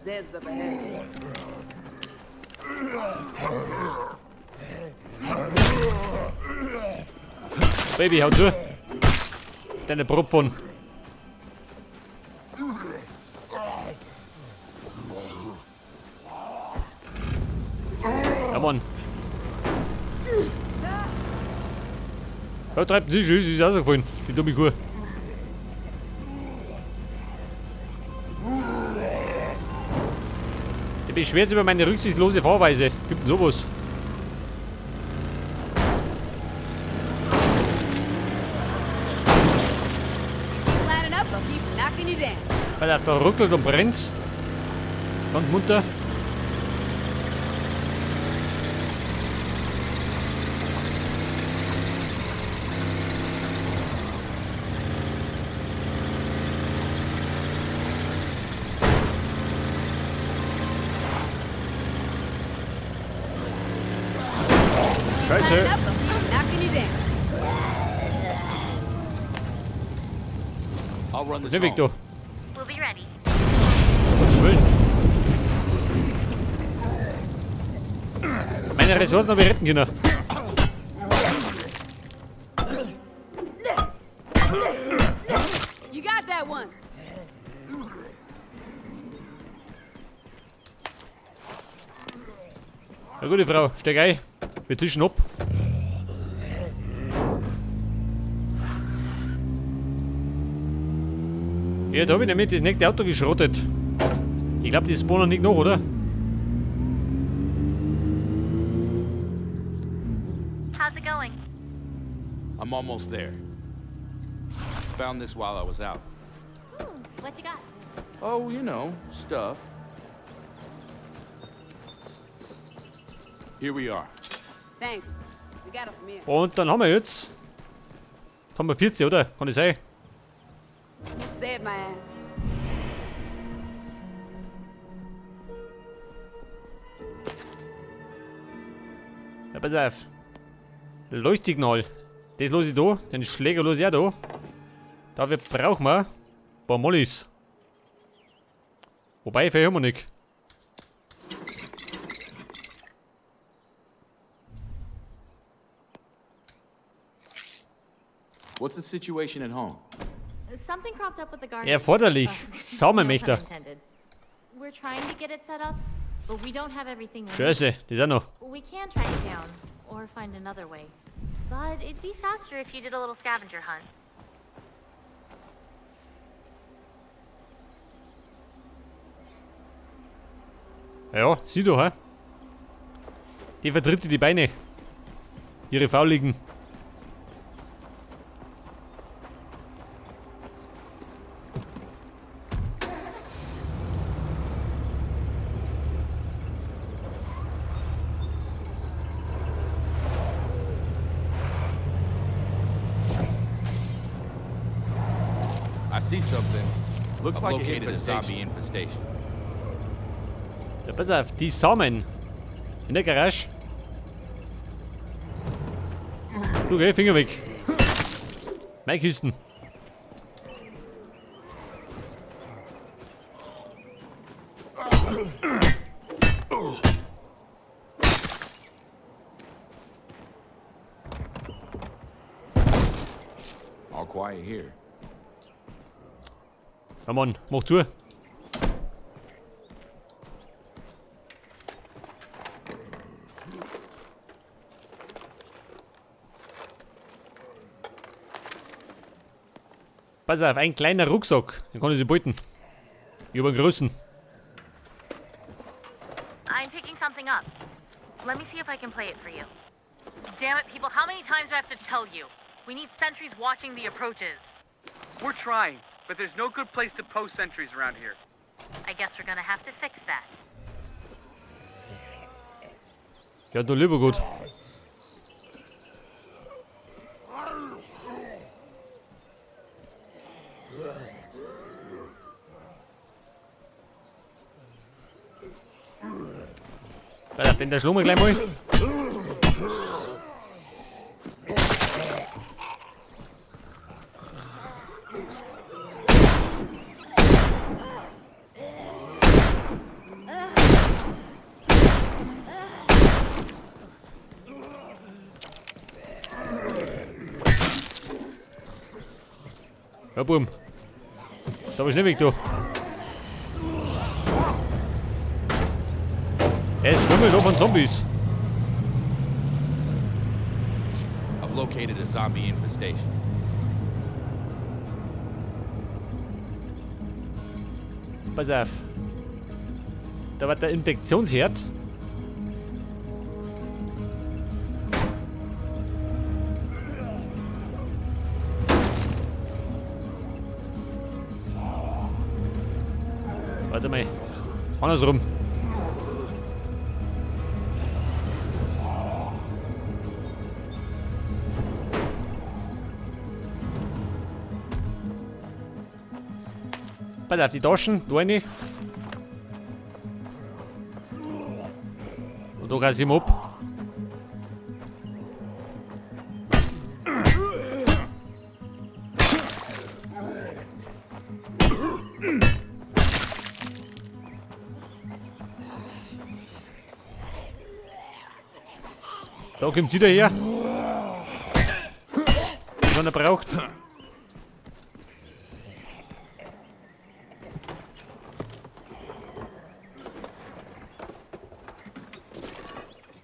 Zed's up ahead. Baby, hau zu. Deine Propfon. Ja, Mann. Ja, treibt sie, sie ist rausgefallen. Die dumme Kuh. Der beschwert sich über meine rücksichtslose Fahrweise. Gibt denn sowas? Weil er da ruckelt und brennt. Ganz munter. Scheiße. Nimm weg, du. We'll be ready. Gottes Willen. Meine Ressourcen habe ich retten können. You got that one. Na gute Frau, steig ein. Wir tischen ab. Ja, da hab ich nämlich das nächste Auto geschrottet. Ich glaub, die spawnen nicht noch, oder? How's it going? I'm almost there. Found this while I was out. What you got? Oh, you know, stuff. Here we are. Thanks. We got it from here. Und dann haben wir jetzt. Jetzt haben wir 40, oder? Kann das sein? You saved my ass. Ja, pass auf. Leuchtsignal. Das los ich da. Den Schläger los ich auch da. Dafür brauchen wir ein paar Mollys. Wobei, viel haben wir nicht. What's the situation at home? Something cropped up with the garden. Erforderlich. Samenmächter. No pun intended. We're trying to get it set up, but we don't have everything we need. Scheiße, das ist auch noch. We can track it down or find another way. But it'd be faster if you did a little scavenger hunt. Ja, sieh doch, hä? Die vertritt sich die Beine. Ihre fauligen. I see something. Looks I've like a located a infestation. zombie infestation. Ja, pass auf, die Samen. In der Garage. Du, geh, Finger weg. Meine Kisten. All quiet here. Ja, Mann, mach zu. Pass auf, ein kleiner Rucksack. Den kann ich sich beuten. Ich hab einen großen. I'm picking something up. Let me see if I can play it for you. Damn it, people, how many times do I have to tell you? We need sentries watching the approaches. We're trying, but there's no good place to post sentries around here. I guess we're gonna have to fix that. Ja, du lieber Gott. Pass auf, den da schlagen wir gleich mal. Ja, Bumm. Da war schnell weg, du. Es wimmelt doch von Zombies. I've located a zombie infestation. Pass auf. Da war der Infektionsherd. Warte mal. Andersrum. Pass auf, die Taschen, da rein. Und da reiß ich ihn ab. Da kommt sie daher. Was er braucht.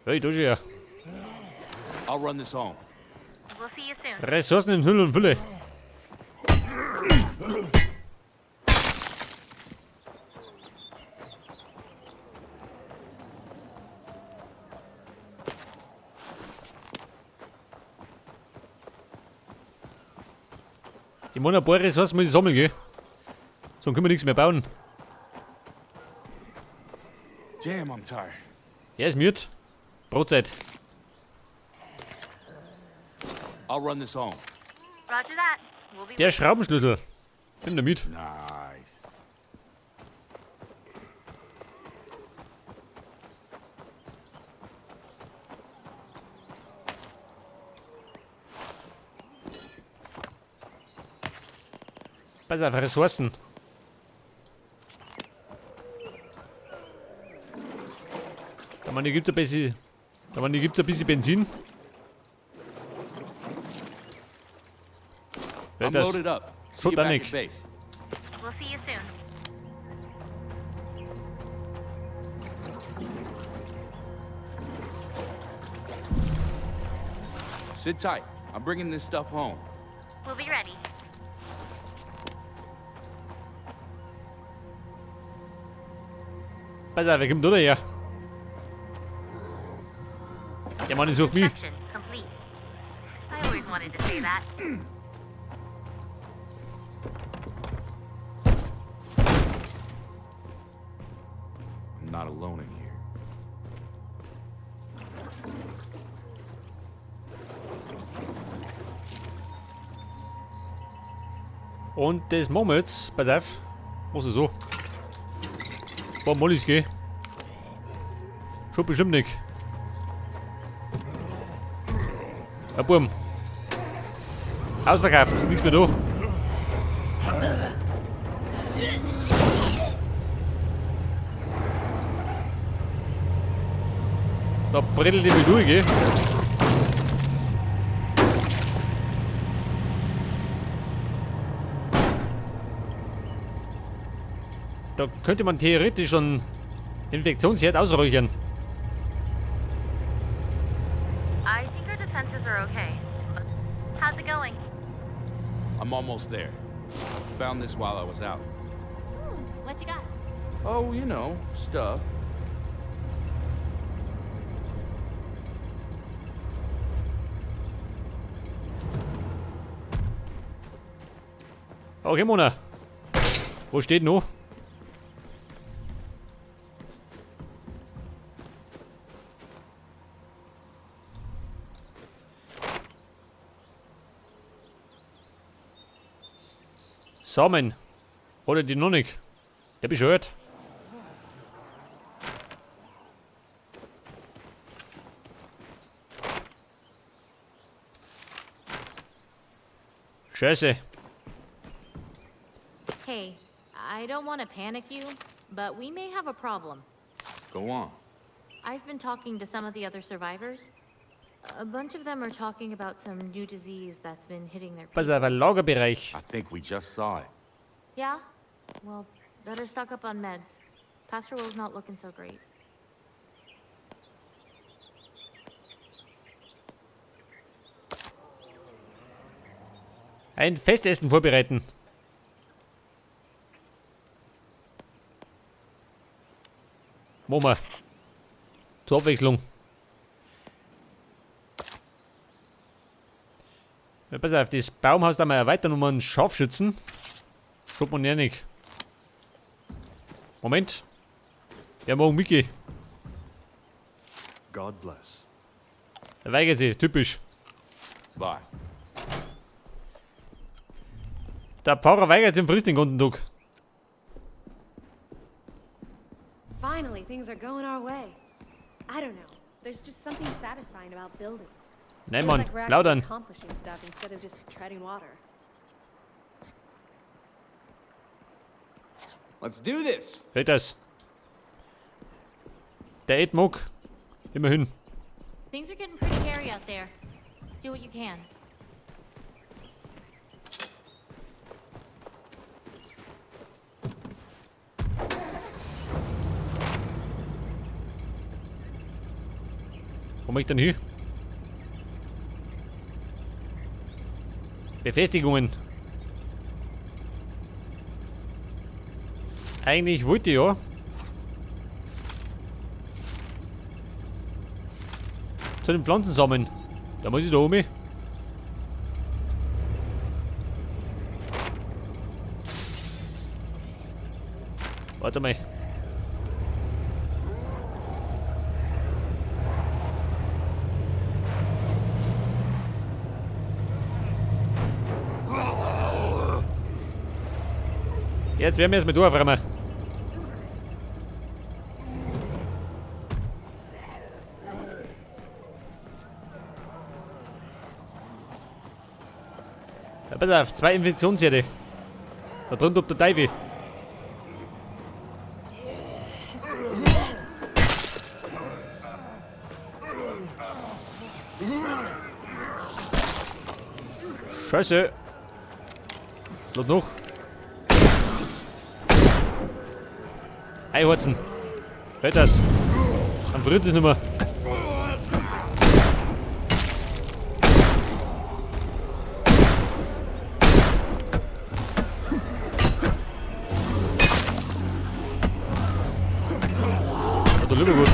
Hey, da ist er. I'll run this home. We'll see you soon. Ressourcen in Hülle und Fülle. Ich meine, ein paar Ressourcen muss ich sammeln, gell? Sonst können wir nichts mehr bauen. Damn, I'm tired. Er ist müde. Brotzeit. I'll run this home. Roger that. We'll be Der Schraubenschlüssel. Nimm da mit. Nice. Pass auf, Ressourcen. Da man, hier gibt ein bisschen, da man, hier gibt ein bisschen Benzin. Ja, I'm das loaded up. See you back Titanic. at base. We'll see you soon. Sit tight. I'm bringing this stuff home. We'll be ready. Pass auf, wer kommt da daher? Der Mann sucht mich. Construction complete. I always wanted to say that. I'm not alone in here. Und das machen wir jetzt. Pass auf. Was ist so? Ein paar Mollys, gell? Schon bestimmt nicht. Ja, Bumm. Ausverkauft, nichts mehr da. Da brettelt ich mich durch, gell? Da könnte man theoretisch schon Infektionsherd ausräuchern. I think our defenses are okay. How's it going? I'm almost there. Found this while I was out. What you got? Oh, you know, stuff. Okay, Mona. Wo steht noch? Samen. Oder die noch nicht? Der bescheuert. Scheiße. Hey, I don't want to panic you, but we may have a problem. Go on. I've been talking to some of the other survivors. A bunch of them are talking about some new disease that's been hitting their Pass people. auf, ein Lagerbereich. I think we just saw it. Yeah? Well, better stock up on meds. Pastor Will's not looking so great. Ein Festessen vorbereiten. Machen wir. Zur Abwechslung. Ja, pass auf, das Baumhaus da mal erweitern um einen Scharfschützen. Schaut man ja nicht. Moment. Ja, morgen Mickey. God bless. Er weigert sich, typisch. Bye. Der Pfarrer weigert sich und frisst den ganzen Tag. Finally, things are going our way. I don't know. There's just something satisfying about building. Nein, Feels Mann, like we're actually plaudern. accomplishing stuff instead of just treading water. Let's do this. Hört das. Der Ed mag. Immerhin. Things are getting pretty hairy out there. Do what you can. Wo möchte ich denn hin? Befestigungen. Eigentlich wollte ich ja. Zu den Pflanzen sammeln. Da muss ich da oben. Warte mal. Jetzt werden wir erstmal durchräumen. Ja, pass auf, 2 Infektionsherde. Da drunter ob der Teufel. Scheiße. Los noch. Einhorzen. Hört das. Dann friert es nicht mehr. Ja, der Lieber gut.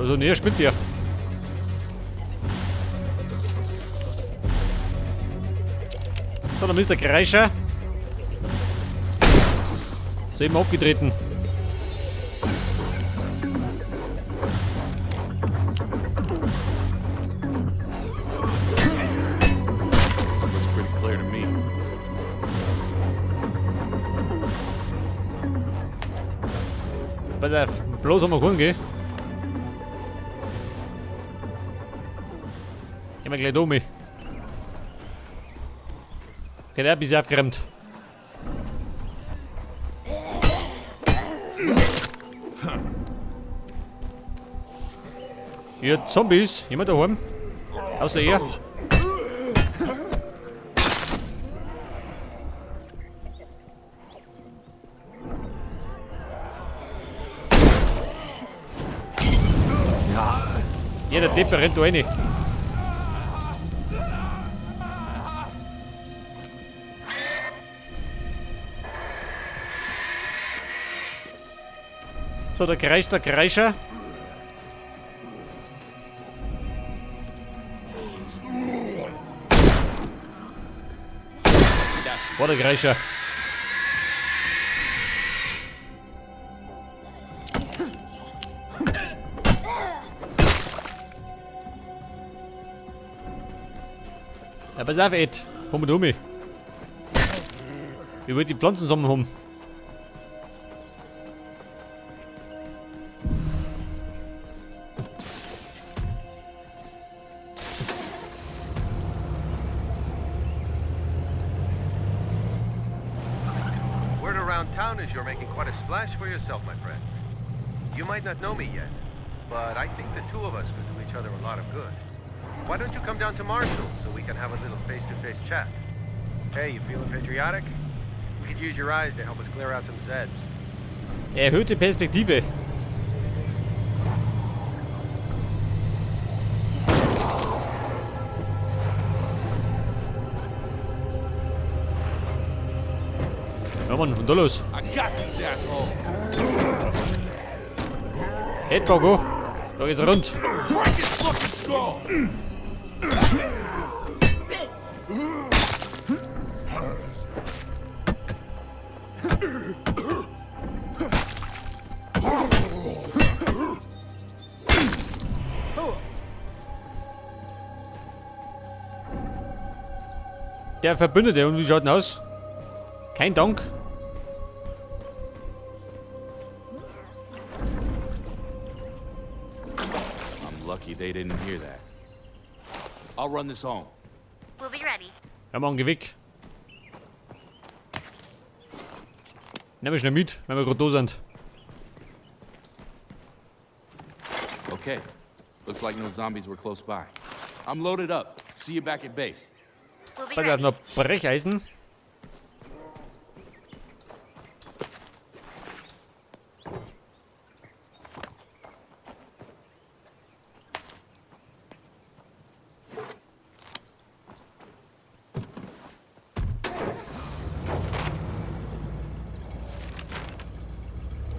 Also näher spinnt ihr. So, der Mister Kreischer. Ist eben abgetreten. Looks pretty clear to me. Pass auf, bloß haben wir keinen, gell? Gehen wir gleich da um. Okay, der hat ein bisschen aufgeräumt. Ihr Zombies, jemand daheim? Außer ihr. Ja, der Depp rennt da rein. So, der kreischt, der Kreischer. War der Kreischer. Ja, pass auf, Ed. Komm mit um. Ich will die Pflanzen sammeln haben. town is you're making quite a splash for yourself, my friend. You might not know me yet, but I think the two of us could do each other a lot of good. Why don't you come down to Marshall so we can have a little face-to-face chat? Hey, you feeling patriotic? We could use your eyes to help us clear out some Zeds. Erhöhte Perspektive. Ja Mann, und da los. I got these assholes. Headboggo. Da geht's rund. Break his fucking skull. Der Verbündete, und wie schaut denn aus? Kein Dank. I'm lucky they didn't hear that. I'll run this home. We'll be ready. Ja, Mann, geh weg. Nehmen wir schnell mit, wenn wir gerade da sind. Okay. Looks like no zombies were close by. I'm loaded up. See you back at base. We'll be Pass auf, ready. noch Brecheisen.